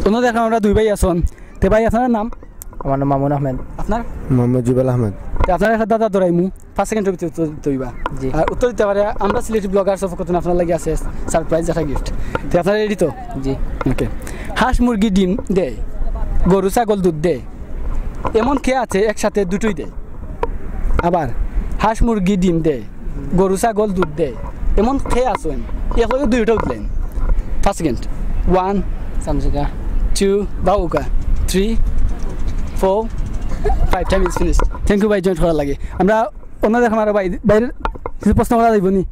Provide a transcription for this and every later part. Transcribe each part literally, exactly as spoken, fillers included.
অনো দেখরাম আমরা দুই ভাই আছইন। তে ভাই, আপনার নাম? আমার নাম মামুন আহমেদ। আপনার? মোহাম্মদ জুবেল আহমেদ। তে আপনার একটা দাদা ধরাইমু, পাঁচ সেকেন্ডর ভিতরে উত্তর দিতে অইবা। জি। আর উত্তর দিতে পারলে আমরা সিলেটি ব্লগার্সর পক্ষ থাকি আপনার লাগি আছে সারপ্রাইজ একটা গিফট। তে আপনারা রেডি তো? জি। ওকে। হাঁস মুরগি ডিম দেয়, গরু ছাগল দুধ দেয়, এমন কে আছে একসাথে দুটোই দেয়? আবার হাঁস মুরগি ডিম দেয়, গরু ছাগল দুধ দেয়, এমন কে আছইন একলগে দুইটাও দিলাইন? পাঁচ সেকেন্ড। ওয়ান, সামসুকা। টু, বাউকা। Three, four, five. Time is finished. Thank you ভাই, জয়েন করার লাগি। আমরা অনো দেখরাম আরো ভাই, ভাইর কিছু প্রশ্ন করা যাইবো নি?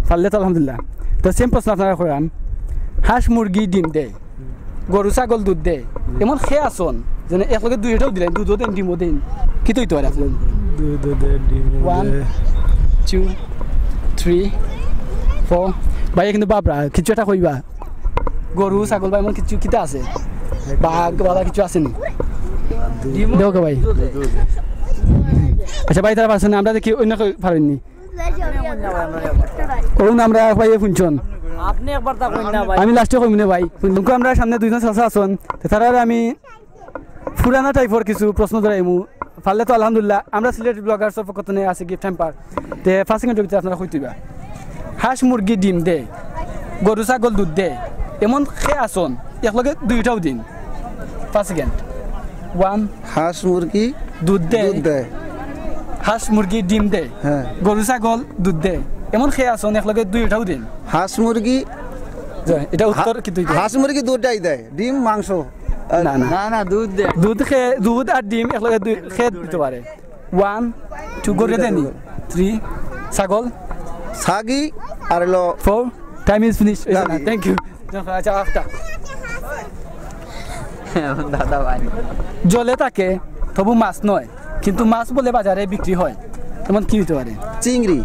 পারলে তো আলহামদুলিল্লাহ। তো সেম প্রশ্ন আপনারারে করাম, হাঁস মুরগি ডিম দেয়, গরু ছাগল দুধ দেয়, এমন কে আছইন যেন একলগে দুইটাও দিলাইন, দুধও দেইন, ডিমও দেইন, কিতা অইতো পারে আপনার? দুধ দেয়, ডিম ওয়ান, দেয়। Two, three, four. ভাই, কিন্তু বাপরা, কিছু একটা কইবা। গরু ছাগল বা এমন কিছু কিতা আছে? বাঘ বালা কিছু আছে নি? দেখো ভাই। আচ্ছা ভাই, তারা পারছইন না, আমরা দেখি অন্য কেউ পারইন নি। অউ না, আমরা ভাইয়ে হুনছইন। আপনি একবার তা কইন না ভাই। আমি লাস্টে কইমু নে ভাই। হুনকু, আমরা সামনে দুইজন চাচা আছইন। তে তারারে আমি পুরানা টাইপর কিছু প্রশ্ন ধরাইমু। পারলে তো আলহামদুলিল্লাহ, আমরা সিলেটি ব্লগার্সর পক্ষ থাকি আছে গিফট হ্যাম্পার। তে পাঁচ সেকেন্ডর ভিতরে আপনারা কইতে অইবা। হাঁস মুরগি ডিম দেয়, গরু ছাগল দুধ দেয়, এমন কে আছইন একলগে দুইটাও দেইন? পাঁচ সেকেন্ড। ওয়ান। হাঁস মুরগি দুধ দেয়। দুধ দেয়। হাঁস মুরগি ডিম দেয়। হ্যাঁ। গরু ছাগল দুধ দেয়। এমন কে আছইন একলগে দুইটাও দেইন? হাঁস মুরগি। জি, এটা উত্তর হা-, কিন্তু এটা। হাঁস মুরগি দুইটাই দেয়, ডিম, মাংস। না, না। না, না, দুধ দেয়। দুধ কে, দুধ আর ডিম একলগে দুই, কে দিতে পারে? ওয়ান, টু, গরু দেয়নি। থ্রি, ছাগল। ছাগি আর হলো ফোর। Time is finished. ছাগি। Thank you. আচ্ছা, আরেকটা। দাদা ভাই। জলে থাকে, তবু মাছ নয়, কিন্তু মাছ বলে বাজারে বিক্রি হয়, এমন কি অইতে পারে? চিংড়ি।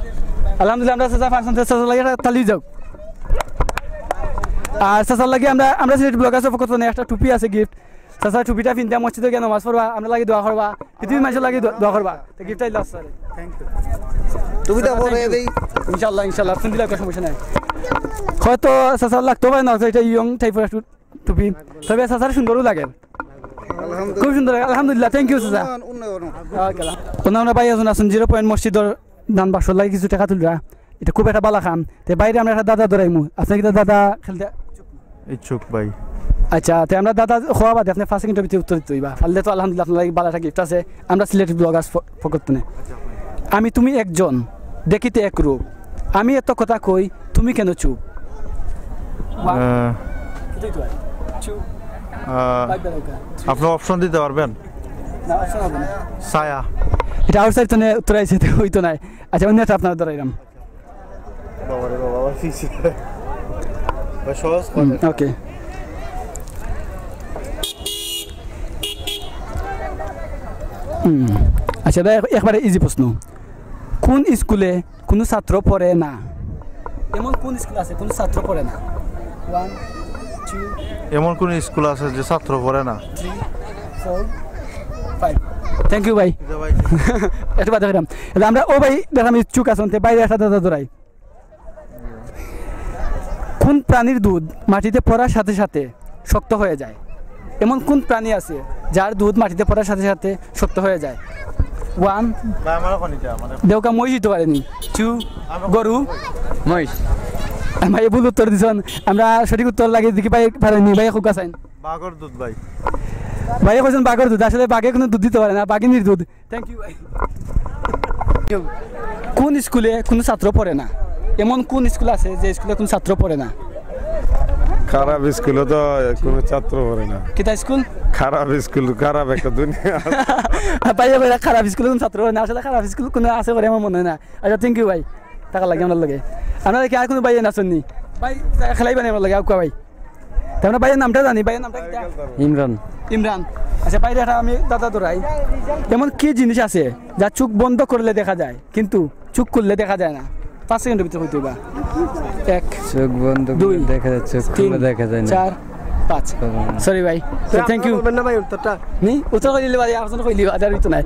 আলহামদুলিল্লাহ, আমরা চাচা পারছইন, চাচার লাগি একটা তালি যাউক। আর চাচার লাগি আমরা, আমরা সিলেটি ব্লগার্সর পক্ষ থাকি একটা টুপি আছে গিফট। চাচা, টুপিটা পিন্দিয়া মসজিদো গিয়া নামাজ পড়বা, আমরার লাগি দোয়া করবা, পৃথিবীর মানষর লাগি দোয়া, দোয়া করবা। তে গিফটটা দিলাম চাচারে। Thank you। টুপিটা চাচা, পরে thank you। দেই। ইনশাআল্লাহ, ইনশাআল্লাহ, পিন্দিলাউক্কা, সমস্যা নাই। হয়তো চাচার লাগতো পারে না, এটা ইয়ং টাইপর একটু টুপি। তবে চাচার সুন্দরও লাগে। আলহামদুলিল্লাহ। খুব সুন্দর লাগে, আলহামদুলিল্লাহ, thank you চাচা। উন্নয়ন, উন্নয়ন। ওকে, আলহামদুলিল্লাহ। অনো আমরা ভাই আছইন, আছইন জিরো পয়েন্ট মসজিদর দান বাক্সর লাগি কিছু টেকা তুলরা। এটা খুব একটা বালা কাম। তে ভাইরে আমরা একটা দাদা ধরাইমু। আপনে কিতা দাদা খেলতে ইচ্ছুক ভাই। আচ্ছা, তে আমরা দাদা কওয়া বাদে আপনে পাঁচ সেকেন্ডর ভিতরে উত্তর দিতে অইবা। পারলে তো আলহামদুলিল্লাহ, আপনার লাগি বালা একটা গিফট আছে। আমরা সিলেটি ব্লগার্স প-, পক্ষ থাকি। আমি তুমি একজন, দেখিতে এক রূপ। আমি এত কথা কই, তুমি কেন চুপ? ওয়ান। আহ, টু। আহ, ফাইভ বেরোকা। আপনে অপশন দিতে পারবেন? না, অপশন হবে না। ছায়া। এটা আউটসাইড থাকি উত্তর আইছে, তো অইতো নায়। আচ্ছা, অন্য একটা আপনারে ধরাইরাম। বাবা রে বাবা, আবার পিছিয়ে। ভাই, সহজ হুম, করে। ওকে। হুম। আচ্ছা, এটা এক-, একবারে ইজি প্রশ্ন। কোন স্কুলে কোনো ছাত্র পড়ে না? এমন কোন স্কুল আছে কোনো ছাত্র পড়ে না? One, two. এমন কোন স্কুল আছে যে ছাত্র পড়ে না? Three, four, five. Thank you ভাই। যা ভাই। এটা বাদ দিলাম। এটা আমরা, ও ভাই, দেখলাম ইচ্ছুক আছইন, তে ভাইরে একটা দাদা ধরাই। কোন প্রাণীর দুধ মাটিতে পড়ার সাথে সাথে শক্ত হয়ে যায়? এমন কোন প্রাণী আছে যার দুধ মাটিতে পড়ার সাথে সাথে শক্ত হয়ে যায়? ওয়ান। ভাই, আমার এখন এটা, আমার এখন। দেউকা মহিষ অইতো পারে নি। টু। গরু। মহিষ। ভাই ভুল উত্তর দিছইন। আমরা সঠিক উত্তর লাগি দেখি ভাই পারইন নি, ভাই খুব কাছাইন। বাঘর দুধ ভাই। ভাই কইছইন বাঘর দুধ, আসলে বাঘে কোনো দুধ দিতে পারে না, বাঘিনীর দুধ। Thank you ভাই। কোন স্কুলে কোনো ছাত্র পড়ে না? এমন কোন স্কুল আছে যে স্কুলে কোনো ছাত্র পড়ে না? খারাপ স্কুলে তো কোনো ছাত্র পড়ে না। কিতা স্কুল? খারাপ স্কুল, খারাপ একটা দুনিয়া। ভাই কইরা খারাপ স্কুলে কোনো ছাত্র পড়ে না, আসলে খারাপ স্কুল কোনো আছে বলে আমার মনে হয় না। আচ্ছা, thank you ভাই, থাকার লাগি আমরার লগে। আপনারা কি আর কোনো ভাই আছইন নি? ভাই, খেলাইবা নি আমরার লগে, আউক্কা ভাই। তে আমরা ভাইর নামটা জানি, ভাইর নামটা কিতা? ইমরান। ইমরান। আচ্ছা, ভাইরে একটা আমি দাদা ধরাই। এমন কি জিনিস আছে যা চোখ বন্ধ করলে দেখা যায়, কিন্তু চোখ খুললে দেখা যায় না? পাঁচ সেকেন্ডর ভিতরে কইতে অইবা। এক, চোখ বন্ধ করলে দুই, দেখা যায়, চোখ তিন, খুললে দেখা যায় না। চার, পাঁচ। Sorry ভাই। Thank you। বলবেন না ভাই উত্তরটা। নি? উত্তর কইলে ভাই, আর কোনো কইলে ভাই, আর অইতো নায়।